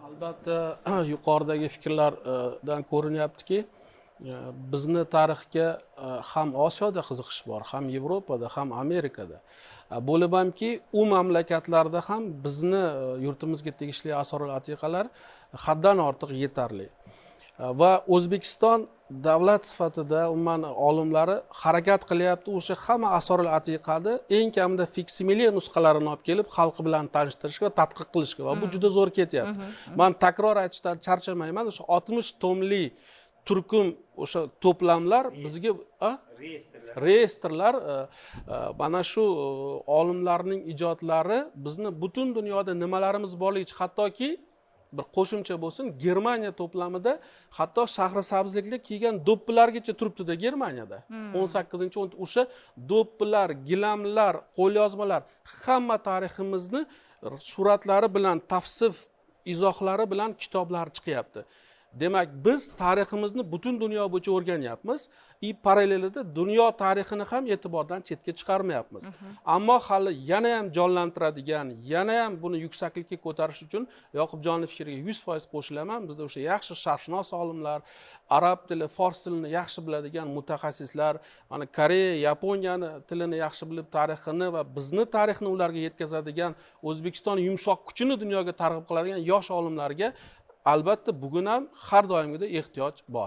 Albatta, yuqoridagi fikrlardan ko'rinyaptiki, bizni tarixga ham Osiyoda qiziqish bor, ham Yevropada, ham Amerikada. Bo'lib hamki, u mamlakatlarda ham bizni yurtimizga tegishli asorul atiqalar haddan ortiq yetarli. Va O'zbekiston davlat sifatida umuman olimlari harakat qilyapti, o'sha hamma asorul atiqani eng kamida faksimile nusxalarini olib kelib xalqi bilan tanishtirishga va tadqiq qilishga, va bu juda zo'r ketyapti. Men takror aytishdan charchamayman, o'sha 60 tomli turkum o'sha to'plamlar bizga reyestrlar, mana shu olimlarning ijodlari bizni butun dunyoda nimalarimiz borligicha, hattoki bir qo'shimcha bo'lsin, Germaniya to'plamida hatto Shahrisabzlikda kiygan do'ppilargacha turibdi-da Germaniyada. 18-chi o'sha do'ppilar, gilamlar, qo'lyozmalar hamma tariximizni suratlari bilan, tavsif izohlari bilan kitoblar chiqyapti. Demak, biz tariximizni butun dunyo bo'yicha o'rganyapmiz и parallelida dunyo tarixini ham e'tibordan chetga chiqarmayapmiz. Ammo hali yana ham jonlantiradigan, yana ham buni yuksaklikka ko'tarish uchun Yoqubjonning fikriga 100% qo'shilaman. Bizda o'sha yaxshi sharqshunos olimlar, arab tili, fors tilini yaxshi biladigan mutaxassislar, mana Koreya, Yaponiyani tilini yaxshi bilib, tarixini va bizni tarixni ularga yetkazadigan, O'zbekiston yumshoq kuchini dunyoga targ'ib qiladigan yosh olimlarga albatta bugun ham har doimgidek ehtiyoj bor.